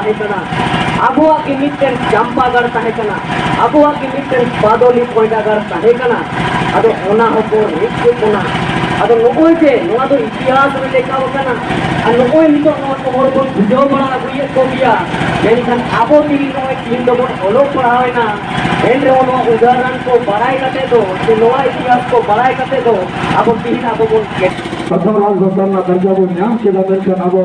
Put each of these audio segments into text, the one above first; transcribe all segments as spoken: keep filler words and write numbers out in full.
ᱛᱟᱦᱮᱸ ᱠᱟᱱᱟ, ᱟᱵᱚᱣᱟᱜ ᱜᱮ ᱢᱤᱫᱴᱮᱱ ᱪᱟᱢᱯᱟᱜᱟᱲ ᱛᱟᱦᱮᱸ ᱠᱟᱱᱟ, ᱟᱵᱚᱣᱟᱜ ᱜᱮ ᱢᱤᱫᱴᱮᱱ ᱵᱟᱫᱚᱞᱤ ᱠᱚᱭᱰᱟᱜᱟᱲ ᱛᱟᱦᱮᱸ ᱠᱟᱱᱟ᱾ ᱟᱫᱚ ᱚᱱᱟ ᱦᱚᱸᱠᱚ ᱨᱮᱡ ᱠᱮᱫ ᱵᱚᱱᱟ᱾ ᱟᱫᱚ ᱱᱚᱜᱼᱚᱭ ᱡᱮ ᱱᱚᱣᱟ ᱫᱚ ᱤᱛᱤᱦᱟᱥ ᱨᱮ ᱞᱮᱠᱷᱟᱣ ᱟᱠᱟᱱᱟ, ᱟᱨ ᱱᱚᱜᱼᱚᱭ ᱱᱤᱛᱚᱜ ᱱᱚᱣᱟ ᱠᱚ ᱦᱚᱲ ᱵᱚᱱ ᱵᱩᱡᱷᱟᱹᱣ ᱵᱟᱲᱟ ᱟᱹᱜᱩᱭᱮᱫ ᱠᱚ ᱜᱮᱭᱟ, ᱢᱮᱱᱠᱷᱟᱱ ᱟᱵᱚ ᱛᱮᱜᱮ ᱱᱚᱜᱼᱚᱭ ᱛᱤᱦᱤᱧ ᱫᱚᱵᱚᱱ ᱚᱞᱚᱜ ᱯᱟᱲᱦᱟᱣ ᱮᱱᱟ, ᱮᱱ ᱨᱮᱦᱚᱸ ᱱᱚᱣᱟ ᱩᱫᱟᱦᱚᱨᱚᱱ ᱠᱚ ᱵᱟᱲᱟᱭ ᱠᱟᱛᱮ ᱫᱚ, ᱥᱮ ᱱᱚᱣᱟ ᱤᱛᱤᱦᱟᱥ ᱠᱚ ᱵᱟᱲᱟᱭ ᱠᱟᱛᱮ ᱫᱚ ᱟᱵᱚ ᱛᱤᱦᱤᱧ ᱟᱵᱚ ᱵᱚᱱ ᱠᱮᱴ- ᱯᱨᱚᱛᱷᱚᱢ ᱨᱟᱡᱽ ᱵᱷᱟᱥᱟ ᱨᱮᱱᱟᱜ ᱫᱟᱨᱡᱟ ᱵᱚᱱ ᱧᱟᱢ ᱠᱮᱫᱟ, ᱢᱮᱱᱠᱷᱟᱱ ᱟᱵᱚ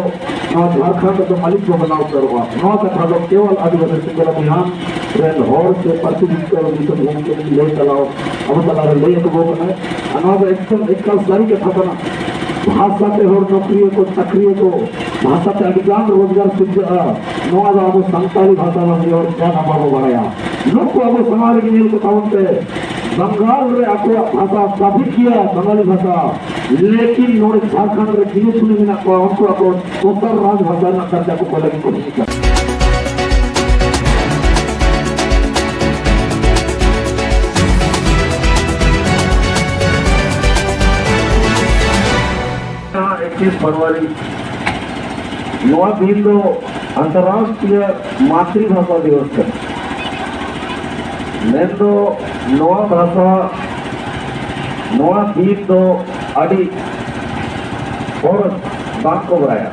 ᱱᱚᱣᱟ ᱡᱷᱟᱲᱠᱷᱚᱸᱰ ᱨᱮᱫᱚ ᱢᱟᱹᱞᱤᱠ ᱠᱚ ᱵᱮᱱᱟᱣ ᱩᱛᱟᱹᱨᱚᱜᱼᱟ᱾ ᱱᱚᱣᱟ ᱠᱟᱛᱷᱟ ᱫᱚ ᱠᱮᱣᱚᱞ ᱟᱹᱫᱤᱵᱟᱹᱥᱤ ᱥᱮᱸᱫᱽᱨᱟ ᱢᱟᱦᱟᱢ ᱨᱮᱱ ᱦᱚᱲ ᱥᱮ ᱯᱟᱹᱨᱥᱤ ᱡᱤᱛᱠᱟᱹᱨ ᱫᱤᱥᱚᱢ ᱜᱚᱢᱠᱮ ᱞᱟᱹᱭ ᱪᱟᱞᱟᱣ ᱟᱵᱚ ᱛᱟᱞᱟᱨᱮ ᱞᱟᱹᱭ ᱟᱠᱚ ᱠᱟᱱᱟᱭ᱾ ᱟᱨ ᱱᱚᱣᱟ ᱫᱚ ᱮᱠᱫᱚᱢ ᱮᱠᱟᱞ ᱥᱟᱹᱨᱤ ᱠᱟᱛᱷᱟ ᱠᱟᱱᱟ᱾ ᱵᱷᱟᱥᱟ ᱛᱮ ᱦᱚᱲ ᱱᱚᱠᱨᱤᱭᱟᱹ ᱠᱚ, ᱪᱟᱹᱠᱨᱤᱭᱟᱹ ᱠᱚ, ᱵᱷᱟᱥᱟ ᱛᱮ ᱟᱹᱰᱤ ᱜᱟᱱ ᱨᱳᱡᱽᱜᱟᱨ ᱥᱤᱨᱡᱟᱹᱜᱼᱟ᱾ ᱱᱚᱣᱟ ᱫᱚ ᱟᱵᱚ ᱥᱟᱱᱛᱟᱲᱤ ᱵᱷᱟᱥᱟ ᱵᱟᱝ ᱦᱚᱲ ᱪᱮᱫ ᱦᱚᱸ ᱵᱟᱵᱚ ᱵᱟᱲᱟᱭᱟ᱾ ᱱᱩᱠᱩ ᱟᱵᱚ ᱥᱟᱢᱟᱝ ᱨᱮᱜᱮ ᱧᱮᱞ ᱠᱚ ᱛᱟᱵᱚᱱ ᱯᱮ, ᱵᱟᱝᱜᱟᱞ ᱨᱮ ᱟᱠᱚᱣᱟᱜ ᱵᱷᱟᱥᱟ ᱥᱟᱵᱤᱠ ᱜᱮᱭᱟ, ᱵᱟᱝᱟᱞᱤ ᱵᱷᱟᱥᱟ, ᱞᱮᱠᱤᱱ ᱱᱚᱰᱮ ᱡᱷᱟᱲᱠᱷᱚᱸᱰ ᱨᱮ ᱜᱤᱱᱟᱹ ᱪᱩᱱᱟᱹ ᱢᱮᱱᱟᱜ ᱠᱚᱣᱟ, ᱩᱱᱠᱩ ᱟᱠᱚ ᱫᱚᱥᱟᱨ ᱨᱟᱡᱽ ᱵᱷᱟᱥᱟ ᱨᱮᱱᱟᱜ ᱫᱟᱨᱡᱟ ᱠᱚ ᱠᱚᱭ ᱞᱟᱹᱜᱤᱫ ᱠᱚ ᱦᱮᱡ ᱟᱠᱟᱱᱟ᱾ ᱮᱠᱩᱥ ᱯᱷᱮᱵᱽᱨᱩᱣᱟᱨᱤ, ᱱᱚᱣᱟ ᱫᱤᱱ ᱫᱚ ᱟᱱᱛᱚᱨᱨᱟᱥᱴᱨᱤᱭᱚ ᱢᱟᱛᱨᱤᱵᱷᱟᱥᱟ ᱫᱤᱵᱚᱥ ᱠᱟᱱᱟ᱾ ᱢᱮᱱᱫᱚ ᱱᱚᱣᱟ ᱵᱷᱟᱥᱟ, ᱱᱚᱣᱟ ᱫᱤᱱ ᱫᱚ ᱟᱹᱰᱤ ᱦᱚᱲ ᱵᱟᱝ ᱠᱚ ᱵᱟᱲᱟᱭᱟ᱾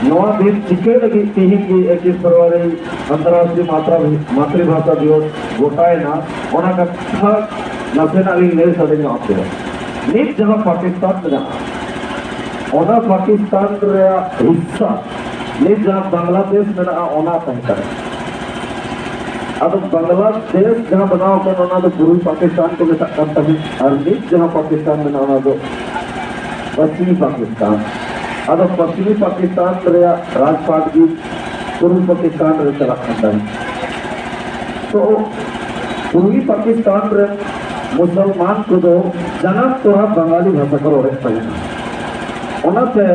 ᱱᱚᱣᱟ ᱫᱤᱱ ᱪᱤᱠᱟᱹ ᱞᱟᱹᱜᱤᱫ ᱛᱤᱦᱤᱧ ᱜᱮ ᱮᱠᱩᱥ ᱯᱷᱮᱵᱽᱨᱩᱣᱟᱨᱤ ᱟᱱᱛᱚᱨᱨᱟᱥᱴᱨᱤᱭᱚ ᱢᱟᱛᱨᱟ-, ᱢᱟᱛᱨᱤᱵᱷᱟᱥᱟ ᱫᱤᱵᱚᱥ ᱜᱚᱴᱟᱭᱮᱱᱟ, ᱚᱱᱟ ᱠᱟᱛᱷᱟ ᱱᱟᱥᱮᱱᱟᱜ ᱞᱤᱧ ᱞᱟᱹᱭ ᱥᱟᱰᱮ ᱧᱚᱜ ᱟᱯᱮᱭᱟ᱾ ᱱᱤᱛ ᱡᱟᱦᱟᱸ ᱯᱟᱠᱤᱥᱛᱟᱱ ᱢᱮᱱᱟᱜᱼᱟ, ᱚᱱᱟ ᱯᱟᱠᱤᱥᱛᱟᱱ ᱨᱮᱭᱟᱜ ᱦᱤᱥᱥᱟ ᱱᱤᱛ ᱡᱟᱦᱟᱸ ᱵᱟᱝᱞᱟᱫᱮᱥ ᱢᱮᱱᱟᱜᱼᱟ, ᱚᱱᱟ ᱛᱟᱦᱮᱸ ᱠᱟᱱᱟ᱾ ᱟᱫᱚ ᱵᱟᱝᱞᱟᱫᱮᱥ ᱡᱟᱦᱟᱸ ᱵᱮᱱᱟᱣ ᱟᱠᱟᱱᱟ, ᱚᱱᱟ ᱫᱚ ᱯᱩᱨᱩᱵᱽ ᱯᱟᱠᱤᱥᱛᱟᱱ ᱠᱚ ᱢᱮᱛᱟᱜ ᱠᱟᱱ ᱛᱟᱦᱮᱸᱫ, ᱟᱨ ᱱᱤᱛ ᱡᱟᱦᱟᱸ ᱯᱟᱠᱤᱥᱛᱟᱱ ᱢᱮᱱᱟᱜᱼᱟ, ᱚᱱᱟ ᱫᱚ ᱯᱚᱥᱪᱤᱢᱤ ᱯᱟᱠᱤᱥᱛᱟᱱ᱾ ᱟᱫᱚ ᱯᱚᱥᱪᱤᱢᱤ ᱯᱟᱠᱤᱥᱛᱟᱱ ᱨᱮᱭᱟᱜ ᱨᱟᱡᱽᱯᱟᱴ ᱜᱮ ᱯᱩᱨᱩᱵᱽ ᱯᱟᱠᱤᱥᱛᱟᱱ ᱨᱮ ᱪᱟᱞᱟᱜ ᱠᱟᱱ ᱛᱟᱦᱮᱸᱫ᱾ ᱛᱚ ᱯᱩᱨᱵᱤ ᱯᱟᱠᱤᱥᱛᱟᱱ ᱨᱮᱱ ᱢᱩᱥᱚᱞᱢᱟᱱ ᱠᱚᱫᱚ ᱡᱟᱱᱟᱢ ᱛᱚᱨᱟ ᱵᱟᱝᱟᱞᱤ ᱵᱷᱟᱥᱟ ᱠᱚ ᱨᱚᱲᱮᱫ ᱛᱟᱦᱮᱱᱟ᱾ ᱚᱱᱟᱛᱮ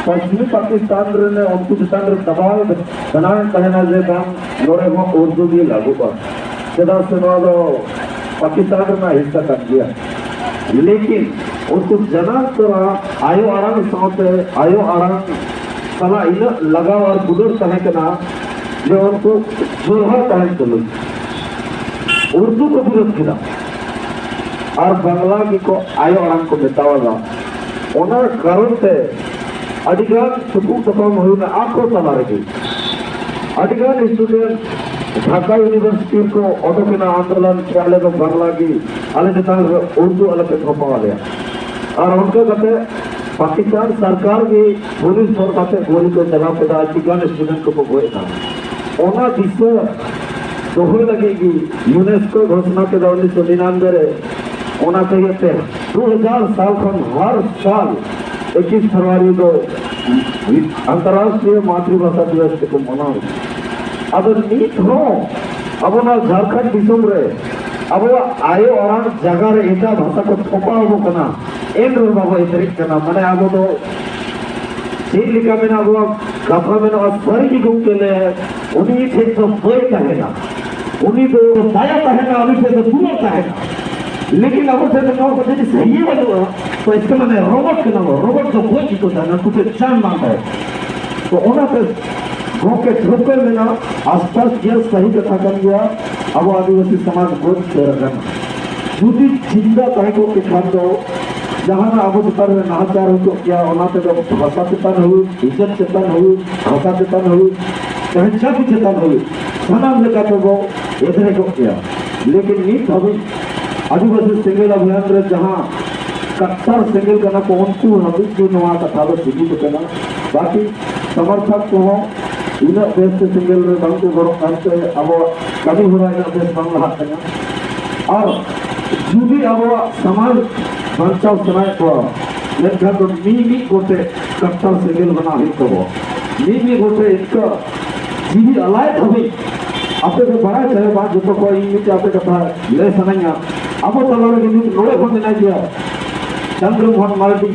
ᱯᱚᱥᱪᱤᱢᱤ ᱯᱟᱠᱤᱥᱛᱟᱱ ᱨᱮᱱ ᱩᱱᱠᱩ ᱪᱮᱛᱟᱱ ᱨᱮ ᱫᱟᱵᱟᱣ ᱵᱮᱱᱟᱣᱮᱫ ᱛᱟᱦᱮᱱᱟ ᱡᱮ ᱵᱟᱝ, ᱱᱚᱰᱮ ᱦᱚᱸ ᱩᱨᱫᱩ ᱜᱮ ᱞᱟᱹᱜᱩᱜᱼᱟ, ᱪᱮᱫᱟᱜ ᱥᱮ ᱱᱚᱣᱟ ᱫᱚ ᱯᱟᱠᱤᱥᱛᱟᱱ ᱨᱮᱱᱟᱜ ᱦᱤᱥᱥᱟ ᱠᱟᱱ ᱜᱮᱭᱟ᱾ ᱞᱮᱠᱤᱱ ᱩᱱᱠᱩ ᱡᱟᱱᱟᱢ ᱛᱚᱨᱟ ᱟᱭᱳ ᱟᱲᱟᱝ ᱥᱟᱶᱛᱮ ᱟᱭᱳ ᱟᱲᱟᱝ ᱥᱟᱞᱟᱜ ᱤᱱᱟᱹᱜ ᱞᱟᱜᱟᱣ ᱟᱨ ᱫᱩᱞᱟᱹᱲ ᱛᱟᱦᱮᱸ ᱠᱟᱱᱟ ᱡᱮ ᱩᱱᱠᱩ ᱡᱚᱞᱦᱟ ᱛᱟᱦᱮᱸ ᱛᱩᱞᱩᱡ ᱩᱨᱫᱩ ᱠᱚ ᱵᱤᱨᱳᱫ ᱠᱮᱫᱟ ᱟᱨ ᱵᱟᱝᱞᱟ ᱜᱮᱠᱚ ᱟᱭᱳ ᱟᱲᱟᱝ ᱠᱚ ᱢᱮᱛᱟᱣᱟᱫᱟ᱾ ᱚᱱᱟ ᱠᱟᱨᱚᱱ ᱛᱮ ᱟᱹᱰᱤᱜᱟᱱ ᱛᱩᱯᱩᱜ ᱛᱟᱯᱟᱢ ᱦᱩᱭᱱᱟ ᱟᱠᱚ ᱛᱟᱞᱟ ᱨᱮᱜᱮ᱾ ᱟᱹᱰᱤᱜᱟᱱ student ᱰᱷᱟᱠᱟ university ᱨᱮᱠᱚ ᱚᱰᱚᱠ ᱮᱱᱟ ᱟᱱᱫᱳᱞᱚᱱ ᱠᱮ ᱟᱞᱮ ᱫᱚ ᱵᱟᱝᱞᱟ ᱜᱮ, ᱟᱞᱮ ᱪᱮᱛᱟᱱ ᱨᱮ ᱩᱨᱫᱩ ᱟᱞᱚᱯᱮ ᱛᱷᱚᱯᱟᱣ ᱟᱞᱮᱭᱟ᱾ ᱟᱨ ᱚᱱᱠᱟ ᱠᱟᱛᱮ ᱯᱟᱠᱤᱥᱛᱟᱱ ᱥᱚᱨᱠᱟᱨ ᱜᱮ ᱯᱩᱞᱤᱥ ᱯᱷᱳᱨ ᱠᱟᱛᱮ ᱜᱩᱞᱤ ᱠᱚ ᱪᱟᱞᱟᱣ ᱠᱮᱫᱟ, ᱟᱹᱰᱤ ᱜᱟᱱ student ᱠᱚᱠᱚ ᱜᱚᱡ ᱮᱱᱟ᱾ ᱚᱱᱟ ᱫᱤᱥᱟᱹ ᱫᱚᱦᱚᱭ ᱞᱟᱹᱜᱤᱫ ᱜᱮ UNESCO ᱜᱷᱳᱥᱱᱟ ᱠᱮᱫᱟ ᱩᱱᱤᱥᱥᱚ ᱱᱤᱨᱟᱱᱵᱮ ᱨᱮ, ᱚᱱᱟ ᱛᱮᱜᱮ ᱛᱮ ᱫᱩ ᱦᱟᱡᱟᱨ ᱥᱟᱞ ᱠᱷᱚᱱ ᱦᱟᱨ ᱥᱟᱞ ᱮᱠᱤᱥ ᱯᱷᱮᱵᱽᱨᱩᱣᱟᱨᱤ ᱫᱚ ᱟᱱᱛᱚᱨᱨᱟᱥᱴᱨᱤᱭᱚ ᱢᱟᱛᱨᱤᱵᱷᱟᱥᱟ ᱫᱤᱵᱚᱥ ᱛᱮᱠᱚ ᱢᱟᱱᱟᱣ᱾ ᱟᱫᱚ ᱱᱤᱛ ᱦᱚᱸ ᱟᱵᱚ ᱱᱚᱣᱟ ᱡᱷᱟᱲᱠᱷᱚᱸᱰ ᱫᱤᱥᱚᱢ ᱨᱮ ᱟᱵᱚᱣᱟᱜ ᱟᱭᱳ ᱟᱲᱟᱝ ᱡᱟᱭᱜᱟ ᱨᱮ ᱮᱴᱟᱜ ᱵᱷᱟᱥᱟ ᱠᱚ ᱛᱷᱚᱯᱟᱣ ᱟᱵᱚ ᱠᱟᱱᱟ, ᱮᱱ ᱨᱮᱦᱚᱸ ᱵᱟᱵᱚ ᱮᱫᱨᱮᱜ ᱠᱟᱱᱟ᱾ ᱢᱟᱱᱮ ᱟᱵᱚ ᱫᱚ ᱪᱮᱫ ᱞᱮᱠᱟ ᱢᱮᱱᱟᱜ ᱵᱚᱱᱟ, ᱠᱟᱛᱷᱟ ᱢᱮᱱᱟᱜᱼᱟ, ᱥᱟᱹᱨᱤ ᱜᱮ ᱜᱚᱢᱠᱮ ᱞᱮ ᱩᱱᱤ ᱴᱷᱮᱱ ᱫᱚ ᱵᱟᱹᱭ ᱛᱟᱦᱮᱱᱟ, ᱩᱱᱤ ᱫᱚ ᱫᱟᱭᱟ ᱛᱟᱦᱮᱱᱟ, ᱩᱱᱤ ᱴᱷᱮᱱ ᱫᱚ ᱫᱩᱞᱟᱹᱲ ᱛᱟᱦᱮᱱᱟ᱾ ᱞᱮᱠᱤᱱ ᱟᱵᱚ ᱴᱷᱮᱱ ᱫᱚ ᱱᱚᱣᱟ ᱠᱚ ᱡᱤᱱᱤᱥ ᱤᱭᱟᱹ ᱵᱟᱹᱱᱩᱜᱼᱟ᱾ ᱛᱚ ᱤᱥᱠᱟ ᱢᱟᱱᱮ ᱨᱚᱵᱚᱴ ᱠᱟᱱᱟ ᱵᱚ, ᱨᱚᱵᱚᱴ ᱫᱚ ᱵᱟᱹᱭ ᱜᱮᱠᱚ ᱛᱟᱦᱮᱱᱟ, ᱩᱱᱠᱩ ᱴᱷᱮᱱ ᱡᱟᱱ ᱵᱟᱝ ᱛᱟᱦᱮᱱᱟ᱾ ᱛᱚ ᱚᱱᱟᱛᱮ ᱜᱚᱢᱠᱮ ᱴᱷᱟᱹᱣᱠᱟᱹ ᱢᱮᱱᱟᱜ, ᱟᱥᱯᱟᱥ ᱜᱮ ᱥᱟᱹᱦᱤ ᱠᱟᱛᱷᱟ ᱠᱟᱱ ᱜᱮᱭᱟ᱾ ᱟᱵᱚ ᱟᱹᱫᱤᱵᱟᱹᱥᱤ ᱥᱚᱢᱟᱡᱽ ᱜᱚᱡ ᱩᱛᱟᱹᱨ ᱟᱠᱟᱱᱟ᱾ ᱡᱩᱫᱤ ᱡᱤᱱᱫᱟ ᱛᱟᱦᱮᱸ ᱠᱚᱜ ᱠᱮ ᱠᱷᱟᱱ ᱫᱚ ᱡᱟᱦᱟᱱᱟᱜ ᱟᱵᱚ ᱪᱮᱛᱟᱱ ᱨᱮ ᱱᱟᱦᱟᱪᱟᱨ ᱦᱩᱭ ᱠᱚᱜ ᱜᱮᱭᱟ, ᱚᱱᱟ ᱛᱮᱫᱚ ᱵᱷᱟᱥᱟ ᱪᱮᱛᱟᱱ ᱦᱩᱭᱩᱜ, ᱤᱡᱽᱡᱚᱛ ᱪᱮᱛᱟᱱ ᱦᱩᱭᱩᱜ, ᱵᱷᱟᱥᱟ ᱪᱮᱛᱟᱱ ᱦᱩᱭᱩᱜ, ᱪᱟᱦᱮ ᱡᱟᱹᱛᱤ ᱪᱮᱛᱟᱱ ᱦᱩᱭᱩᱜ, ᱥᱟᱱᱟᱢ ᱞᱮᱠᱟ ᱛᱮᱵᱚ ᱮᱫᱨᱮ ᱠᱚᱜ ᱜᱮᱭᱟ᱾ ᱞᱮᱠᱤᱱ ᱱᱤᱛ ᱫᱷᱟᱹᱵᱤᱡ ᱟᱹᱫᱤᱵᱟᱹᱥᱤ ᱥᱮᱸᱜᱮᱞ ᱚᱵᱷᱤᱭᱟᱱ ᱨᱮ ᱡᱟᱦᱟᱸ ᱠᱟᱴᱴᱟᱨ ᱥᱮᱸᱜᱮᱞ ᱠᱟᱱᱟ ᱠᱚ, ᱩᱱᱠᱩ ᱦᱟᱹᱵᱤᱡ ᱜᱮ ᱱᱚᱣᱟ ᱠᱟᱛᱷᱟ ᱫᱚ ᱥᱤᱢᱤᱛ ᱟᱠᱟᱱᱟ᱾ ᱵᱟᱹᱠᱤ ᱥᱚᱢᱚᱨᱛᱷᱚᱠ ᱠᱚᱦᱚᱸ ᱩᱱᱟᱹᱜ ᱵᱮᱥ ᱛᱮ ᱥᱮᱸᱜᱮᱞ ᱨᱮ ᱵᱟᱝ ᱠᱚ ᱜᱚᱲᱚᱜ ᱠᱟᱱᱛᱮ ᱟᱵᱚᱣᱟᱜ ᱠᱟᱹᱢᱤ ᱦᱚᱨᱟ ᱩᱱᱟᱹᱜ ᱵᱮᱥ ᱵᱟᱝ ᱞᱟᱦᱟᱜ ᱠᱟᱱᱟ᱾ ᱟᱨ ᱡᱩᱫᱤ ᱟᱵᱚᱣᱟᱜ ᱥᱚᱢᱟᱡᱽ ᱵᱟᱧᱪᱟᱣ ᱥᱟᱱᱟᱭᱮᱫ ᱠᱚᱣᱟ, ᱢᱮᱱᱠᱷᱟᱱ ᱫᱚ ᱢᱤᱢᱤᱫ ᱜᱚᱴᱮᱡ ᱠᱟᱴᱴᱟᱨ ᱥᱮᱸᱜᱮᱞ ᱵᱮᱱᱟᱣ ᱦᱩᱭᱩᱜ ᱛᱟᱵᱚᱱᱟ᱾ ᱢᱤᱢᱤᱫ ᱜᱚᱴᱮᱡ ᱤᱱᱠᱟᱹ ᱡᱤᱣᱤ ᱟᱞᱟᱭ ᱫᱷᱟᱹᱵᱤᱡ ᱟᱯᱮ ᱯᱮ ᱵᱟᱲᱟᱭ ᱪᱟᱦᱮ ᱵᱟᱝ, ᱡᱚᱛᱚ ᱠᱚ ᱤᱧ ᱢᱤᱫᱴᱮᱡ ᱟᱯᱮ ᱠᱟᱛᱷᱟ ᱞᱟᱹᱭ ᱥᱟᱱᱟᱧᱟ᱾ ᱟᱵᱚ ᱛᱟᱞᱟ ᱨᱮᱜᱮ ᱢᱤᱫ ᱱᱚᱰᱮ ᱠᱷᱚᱱ ᱢᱮᱱᱟᱭ ᱜᱮᱭᱟ ᱪᱚᱱᱫᱨᱚ ᱢᱳᱦᱚᱱ ᱢᱟᱨᱰᱤ,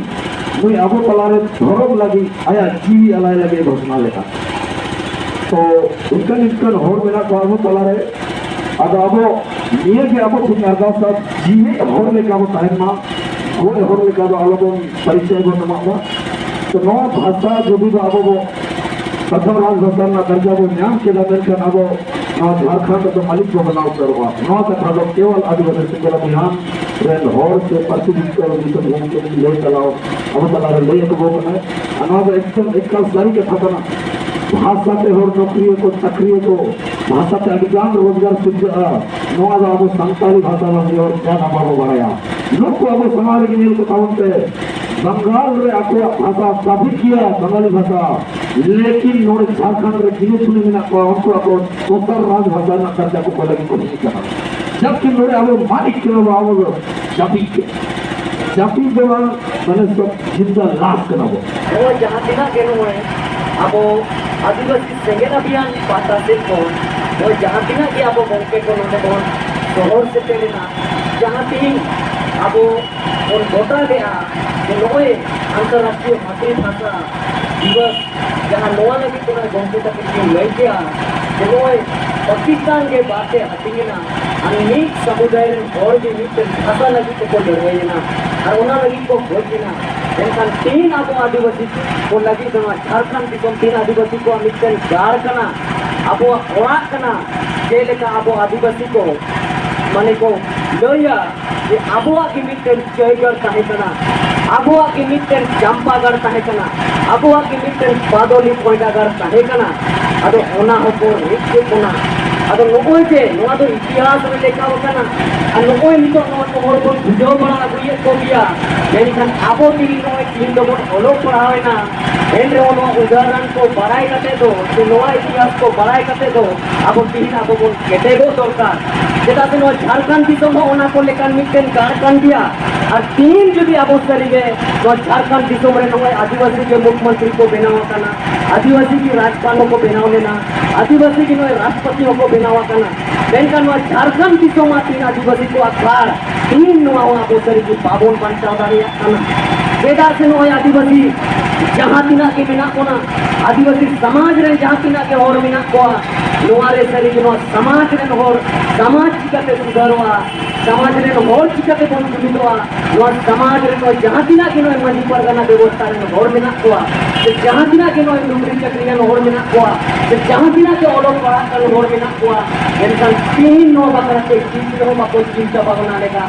ᱱᱩᱭ ᱟᱵᱚ ᱛᱟᱞᱟ ᱨᱮ ᱫᱷᱚᱨᱚᱢ ᱞᱟᱹᱜᱤᱫ ᱟᱭᱟᱜ ᱡᱤᱣᱤ ᱟᱞᱟᱭ ᱞᱟᱹᱜᱤᱫ ᱜᱷᱳᱥᱱᱟ ᱞᱮᱫᱟ᱾ ᱛᱚ ᱚᱱᱠᱟᱱ ᱚᱱᱠᱟᱱ ᱦᱚᱲ ᱢᱮᱱᱟᱜ ᱠᱚᱣᱟ ᱟᱵᱚ ᱛᱟᱞᱟ ᱨᱮ᱾ ᱟᱫᱚ ᱟᱵᱚ ᱱᱤᱭᱟᱹ ᱜᱮ ᱟᱵᱚ ᱴᱷᱮᱱ ᱟᱨᱫᱟᱥ ᱫᱚ, ᱡᱤᱣᱮᱫ ᱦᱚᱲ ᱞᱮᱠᱟ ᱵᱚ ᱛᱟᱦᱮᱱ ᱢᱟ, ᱜᱚᱡ ᱦᱚᱲ ᱞᱮᱠᱟ ᱫᱚ ᱟᱞᱚᱵᱚᱱ ᱯᱚᱨᱤᱪᱚᱭ ᱵᱚᱱ ᱮᱢᱟᱜ ᱢᱟ᱾ ᱛᱚ ᱱᱚᱣᱟ ᱵᱷᱟᱥᱟ ᱡᱩᱫᱤ ᱵᱚ ᱟᱵᱚ ᱵᱚ ᱯᱨᱚᱛᱷᱚᱢ ᱨᱟᱡᱽ ᱵᱷᱟᱥᱟ ᱨᱮᱱᱟᱜ ᱫᱟᱨᱡᱟ ᱵᱚ ᱧᱟᱢ ᱠᱮᱫᱟ, ᱢᱮᱱᱠᱷᱟᱱ ᱟᱵᱚ ᱱᱚᱣᱟ ᱡᱷᱟᱲᱠᱷᱚᱸᱰ ᱨᱮᱫᱚ ᱢᱟᱹᱞᱤᱠ ᱵᱚ ᱵᱮᱱᱟᱣ ᱩᱛᱟᱹᱨᱚᱜᱼᱟ᱾ ᱱᱚᱣᱟ ᱠᱟᱛᱷᱟ ᱫᱚ ᱠᱮᱣᱚᱞ ᱟᱹᱫᱤᱵᱟᱹᱥᱤ ᱥᱤᱸᱜᱟᱹᱲᱟ ᱢᱟᱭᱟᱢ ᱨᱮᱱ ᱦᱚᱲ ᱥᱮ ᱯᱟᱹᱨᱥᱤ ᱡᱤᱛᱠᱟᱹᱨ ᱫᱤᱥᱚᱢ ᱜᱚᱢᱠᱮ ᱞᱟᱹᱭ ᱛᱟᱞᱟᱣ ᱟᱵᱚ ᱛᱟᱞᱟᱨᱮ ᱞᱟᱹᱭ ᱟᱠᱚ ᱠᱟᱱᱟᱭ᱾ ᱟᱨ ᱱᱚᱣᱟ ᱫᱚ ᱮᱠᱫᱚᱢ ᱮᱠᱟᱞ ᱥᱟᱹᱨᱤ ᱠᱟᱛᱷᱟ ᱠᱟᱱᱟ᱾ ᱵᱷᱟᱥᱟ ᱛᱮ ᱦᱚᱲ ᱱᱚᱠᱨᱤᱭᱟᱹ ᱠᱚ, ᱪᱟᱹᱠᱨᱤᱭᱟᱹ ᱠᱚ, ᱵᱷᱟᱥᱟ ᱛᱮ ᱟᱹᱰᱤ ᱜᱟᱱ ᱨᱳᱡᱽᱜᱟᱨ ᱥᱤᱨᱡᱟᱹᱜᱼᱟ᱾ ᱱᱚᱣᱟ ᱫᱚ ᱟᱵᱚ ᱥᱟᱱᱛᱟᱲᱤ ᱵᱷᱟᱥᱟ ᱫᱚ ᱢᱤᱫ ᱦᱚᱲ ᱪᱮᱫ ᱦᱚᱸ ᱵᱟᱵᱚ ᱵᱟᱲᱟᱭᱟ᱾ ᱱᱩᱠᱩ ᱟᱵᱚ ᱥᱟᱢᱟᱝ ᱨᱮᱜᱮ ᱧᱮᱞ ᱠᱚ ᱛᱟᱵᱚᱱ ᱯᱮ, ᱵᱟᱝᱜᱟᱞ ᱨᱮ ᱟᱠᱚᱣᱟᱜ ᱵᱷᱟᱥᱟ ᱥᱟᱵᱤᱠ ᱜᱮᱭᱟ, ᱵᱟᱝᱜᱟᱞᱤ ᱵᱷᱟᱥᱟ, ᱞᱮᱠᱤᱱ ᱱᱚᱰᱮ ᱡᱷᱟᱲᱠᱷᱚᱸᱰ ᱨᱮ ᱜᱤᱱᱟᱹ ᱪᱩᱱᱟᱹ ᱢᱮᱱᱟᱜ ᱠᱚᱣᱟ, ᱩᱱᱠᱩ ᱟᱠᱚ ᱫᱚᱥᱟᱨ ᱨᱟᱡᱽ ᱵᱷᱟᱥᱟ ᱨᱮᱱᱟᱜ ᱫᱟᱨᱡᱟ ᱠᱚ ᱠᱚᱭ ᱞᱟᱹᱜᱤᱫ ᱠᱚ ᱦᱮᱡ ᱠᱟᱱᱟ᱾ ᱡᱟᱵᱠᱤ ᱱᱚᱰᱮ ᱟᱵᱚ ᱢᱟᱹᱞᱤᱠ ᱠᱟᱱᱟ ᱵᱚ, ᱟᱵᱚ ᱫᱚ ᱡᱟᱹᱯᱤᱫ ᱜᱮ, ᱡᱟᱹᱯᱤᱫ ᱫᱚ ᱵᱟᱝ, ᱢᱟᱱᱮ ᱥᱚᱵ ᱡᱤᱱᱫᱟ ᱞᱟᱥ ᱠᱟᱱᱟ ᱵᱚ᱾ ᱱᱚᱜᱼᱚᱭ ᱡᱟᱦᱟᱸ ᱛᱤᱱᱟᱹᱜ ᱜᱮ ᱱᱚᱜᱼᱚᱭ ᱟᱵᱚ ᱟᱹᱫᱤᱵᱟᱹᱥᱤ ᱥᱮᱸᱜᱮᱞ ᱟᱵᱷᱤᱭᱟᱱ ᱯᱟᱦᱴᱟ ᱥᱮᱫ ᱠᱷᱚᱱ ᱱᱚᱜᱼᱚᱭ ᱡᱟᱦᱟᱸ ᱛᱤᱱᱟᱹᱜ ᱜᱮ ᱟᱵᱚ ᱜᱚᱢᱠᱮ ᱠᱚ ᱱᱚᱰᱮ ᱵᱚᱱ ᱥᱚᱦᱚᱨ ᱥᱮᱴᱮᱨ ᱮᱱᱟ, ᱡᱟᱦᱟᱸ ᱛᱤᱦᱤᱧ ᱟᱵᱚ ᱵᱚᱱ ᱜᱚᱴᱟ ᱞᱮᱜᱼᱟ ᱡᱮ ᱱᱚᱜᱼᱚᱭ ᱟᱱᱛᱚᱨᱨᱟᱥᱴᱨᱤᱭᱚ ᱢᱟᱛᱨᱤᱵᱷᱟᱥᱟ ᱫᱤᱵᱚᱥ, ᱡᱟᱦᱟᱸ ᱱᱚᱣᱟ ᱞᱟᱹᱜᱤᱫ ᱛᱮ ᱱᱚᱜᱼᱚᱭ ᱜᱚᱢᱠᱮ ᱛᱟᱹᱠᱤᱱ ᱠᱤᱱ ᱞᱟᱹᱭ ᱠᱮᱜᱼᱟ ᱡᱮ ᱱᱚᱜᱼᱚᱭ ᱯᱟᱠᱤᱥᱛᱟᱱ ᱜᱮ ᱵᱟᱨ ᱛᱮ ᱦᱟᱹᱴᱤᱧ ᱮᱱᱟ, ᱟᱨ ᱢᱤᱫ ᱥᱚᱢᱩᱫᱟᱭ ᱨᱮᱱ ᱦᱚᱲ ᱜᱮ ᱢᱤᱫᱴᱮᱱ ᱵᱷᱟᱥᱟ ᱞᱟᱹᱜᱤᱫ ᱛᱮᱠᱚ ᱞᱟᱹᱲᱦᱟᱹᱭ ᱮᱱᱟ ᱟᱨ ᱚᱱᱟ ᱞᱟᱹᱜᱤᱫ ᱠᱚ ᱜᱚᱡ ᱮᱱᱟ᱾ ᱢᱮᱱᱠᱷᱟᱱ ᱛᱤᱦᱤᱧ ᱟᱵᱚ ᱟᱹᱫᱤᱵᱟᱹᱥᱤ ᱠᱚ ᱞᱟᱹᱜᱤᱫ ᱫᱚ ᱱᱚᱣᱟ ᱡᱷᱟᱲᱠᱷᱚᱸᱰ ᱫᱤᱥᱚᱢ ᱛᱤᱦᱤᱧ ᱟᱹᱫᱤᱵᱟᱹᱥᱤ ᱠᱚᱣᱟᱜ ᱢᱤᱫᱴᱮᱱ ᱜᱟᱲ ᱠᱟᱱᱟ, ᱟᱵᱚᱣᱟᱜ ᱚᱲᱟᱜ ᱠᱟᱱᱟ᱾ ᱡᱮᱞᱮᱠᱟ ᱟᱵᱚ ᱟᱹᱫᱤᱵᱟᱹᱥᱤ ᱠᱚ ᱢᱟᱱᱮ ᱠᱚ ᱞᱟᱹᱭᱟ ᱡᱮ ᱟᱵᱚᱣᱟᱜ ᱜᱮ ᱢᱤᱫᱴᱮᱱ ᱪᱟᱹᱭᱜᱟᱲ ᱛᱟᱦᱮᱸ ᱠᱟᱱᱟ, ᱟᱵᱚᱣᱟᱜ ᱜᱮ ᱢᱤᱫᱴᱮᱱ ᱪᱟᱢᱯᱟᱜᱟᱲ ᱛᱟᱦᱮᱸ ᱠᱟᱱᱟ, ᱟᱵᱚᱣᱟᱜ ᱜᱮ ᱢᱤᱫᱴᱮᱱ ᱵᱟᱫᱚᱞᱤ ᱠᱚᱭᱰᱟᱜᱟᱲ ᱛᱟᱦᱮᱸ ᱠᱟᱱᱟ᱾ ᱟᱫᱚ ᱚᱱᱟ ᱦᱚᱸᱠᱚ ᱨᱮᱡ ᱠᱮᱫ ᱵᱚᱱᱟ᱾ ᱟᱫᱚ ᱱᱚᱜᱼᱚᱭ ᱡᱮ ᱱᱚᱣᱟ ᱫᱚ ᱤᱛᱤᱦᱟᱥ ᱨᱮ ᱞᱮᱠᱷᱟᱣ ᱟᱠᱟᱱᱟ, ᱟᱨ ᱱᱚᱜᱼᱚᱭ ᱱᱤᱛᱚᱜ ᱱᱚᱣᱟ ᱠᱚ ᱦᱚᱲ ᱵᱚᱱ ᱵᱩᱡᱷᱟᱹᱣ ᱵᱟᱲᱟ ᱟᱹᱜᱩᱭᱮᱫ ᱠᱚ ᱜᱮᱭᱟ, ᱢᱮᱱᱠᱷᱟᱱ ᱟᱵᱚ ᱛᱮᱜᱮ ᱱᱚᱜᱼᱚᱭ ᱛᱤᱦᱤᱧ ᱫᱚᱵᱚᱱ ᱚᱞᱚᱜ ᱯᱟᱲᱦᱟᱣ ᱮᱱᱟ, ᱮᱱ ᱨᱮᱦᱚᱸ ᱱᱚᱣᱟ ᱩᱫᱟᱦᱚᱨᱚᱱ ᱠᱚ ᱵᱟᱲᱟᱭ ᱠᱟᱛᱮ ᱫᱚ ᱥᱮ ᱱᱚᱣᱟ ᱤᱛᱤᱦᱟᱥ ᱠᱚ ᱵᱟᱲᱟᱭ ᱠᱟᱛᱮ ᱫᱚ ᱟᱵᱚ ᱛᱤᱦᱤᱧ ᱟᱵᱚ ᱵᱚᱱ ᱠᱮᱴᱮᱡᱚᱜ ᱫᱚᱨᱠᱟᱨ᱾ ᱪᱮᱫᱟᱜ ᱥᱮ ᱱᱚᱣᱟ ᱡᱷᱟᱲᱠᱷᱚᱸᱰ ᱫᱤᱥᱚᱢ ᱦᱚᱸ ᱚᱱᱟ ᱠᱚ ᱞᱮᱠᱟᱱ ᱢᱤᱫᱴᱮᱱ ᱜᱟᱲ ᱠᱟᱱ ᱜᱮᱭᱟ᱾ ᱟᱨ ᱛᱤᱦᱤᱧ ᱡᱩᱫᱤ ᱟᱵᱚ ᱥᱟᱹᱨᱤᱜᱮ ᱱᱚᱣᱟ ᱡᱷᱟᱲᱠᱷᱚᱸᱰ ᱫᱤᱥᱚᱢ ᱨᱮ ᱱᱚᱜᱼᱚᱭ ᱟᱹᱫᱤᱵᱟᱹᱥᱤ ᱜᱮ ᱢᱩᱠᱷᱭᱚᱢᱚᱱᱛᱨᱤ ᱠᱚ ᱵᱮᱱᱟᱣ ᱟᱠᱟᱱᱟ, ᱟᱹᱫᱤᱵᱟᱹᱥᱤ ᱜᱮ ᱨᱟᱡᱽᱯᱟᱞ ᱦᱚᱸᱠᱚ ᱵᱮᱱᱟᱣ ᱞᱮᱱᱟ, ᱟᱹᱫᱤᱵᱟᱹᱥᱤ ᱜᱮ ᱱᱚᱜᱼᱚᱭ ᱨᱟᱥᱴᱨᱚᱯᱚᱛᱤ ᱦᱚᱸᱠᱚ ᱵᱮᱱᱟᱣ ᱟᱠᱟᱱᱟ, ᱢᱮᱱᱠᱷᱟᱱ ᱱᱚᱣᱟ ᱡᱷᱟᱲᱠᱷᱚᱸᱰ ᱫᱤᱥᱚᱢ ᱟᱨ ᱛᱤᱦᱤᱧ ᱟᱹᱫᱤᱵᱟᱹᱥᱤ ᱠᱚᱣᱟᱜ ᱜᱟᱲ ᱛᱤᱦᱤᱧ ᱱᱚᱣᱟ ᱦᱚᱸ ᱟᱵᱚ ᱥᱟᱹᱨᱤᱜᱮ ᱵᱟᱵᱚᱱ ᱵᱟᱧᱪᱟᱣ ᱫᱟᱲᱮᱭᱟᱜ ᱠᱟᱱᱟ᱾ ᱪᱮᱫᱟᱜ ᱥᱮ ᱱᱚᱜᱼᱚᱭ ᱟᱹᱫᱤᱵᱟᱹᱥᱤ ᱡᱟᱦᱟᱸ ᱛᱤᱱᱟᱹᱜ ᱜᱮ ᱢᱮᱱᱟᱜ ᱵᱚᱱᱟ, ᱟᱹᱫᱤᱵᱟᱹᱥᱤ ᱥᱚᱢᱟᱡᱽ ᱨᱮᱱ ᱡᱟᱦᱟᱸ ᱛᱤᱱᱟᱹᱜ ᱜᱮ ᱦᱚᱲ ᱢᱮᱱᱟᱜ ᱠᱚᱣᱟ, ᱱᱚᱣᱟ ᱨᱮ ᱥᱟᱹᱨᱤ ᱜᱮ ᱱᱚᱣᱟ ᱥᱚᱢᱟᱡᱽ ᱨᱮᱱ ᱦᱚᱲ ᱥᱚᱢᱟᱡᱽ ᱪᱤᱠᱟᱹᱛᱮ ᱥᱩᱫᱷᱟᱹᱨᱚᱜᱼᱟ, ᱥᱚᱢᱟᱡᱽ ᱨᱮᱱ ᱦᱚᱲ ᱪᱤᱠᱟᱹᱛᱮ ᱵᱚᱱ ᱡᱩᱢᱤᱫᱚᱜᱼᱟ, ᱱᱚᱣᱟ ᱥᱚᱢᱟᱡᱽ ᱨᱮ ᱱᱚᱣᱟ ᱡᱟᱦᱟᱸ ᱛᱤᱱᱟᱹᱜ ᱜᱮ ᱱᱚᱜᱼᱚᱭ ᱢᱟᱹᱡᱷᱤ ᱯᱟᱨᱜᱟᱱᱟ ᱵᱮᱵᱚᱥᱛᱷᱟ ᱨᱮᱱ ᱦᱚᱲ ᱢᱮᱱᱟᱜ ᱠᱚᱣᱟ, ᱥᱮ ᱡᱟᱦᱟᱸ ᱛᱤᱱᱟᱹᱜ ᱜᱮ ᱱᱚᱜᱼᱚᱭ ᱱᱚᱠᱨᱤ ᱪᱟᱹᱠᱨᱤᱭᱟᱱ ᱦᱚᱲ ᱢᱮᱱᱟᱜ ᱠᱚᱣᱟ, ᱥᱮ ᱡᱟᱦᱟᱸ ᱛᱤᱱᱟᱹᱜ ᱜᱮ ᱚᱞᱚᱜ ᱯᱟᱲᱦᱟᱜ ᱠᱟᱱ ᱦᱚᱲ ᱢᱮᱱᱟᱜ ᱠᱚᱣᱟ, ᱢᱮᱱᱠᱷᱟᱱ ᱛᱮᱦᱮᱧ ᱱᱚᱣᱟ ᱵᱟᱠᱷᱨᱟ ᱛᱮ ᱪᱮᱫ ᱨᱮᱦᱚᱸ ᱵᱟᱠᱚ ᱪᱤᱱᱛᱟᱹ ᱵᱷᱟᱵᱽᱱᱟ ᱞᱮᱫᱟ᱾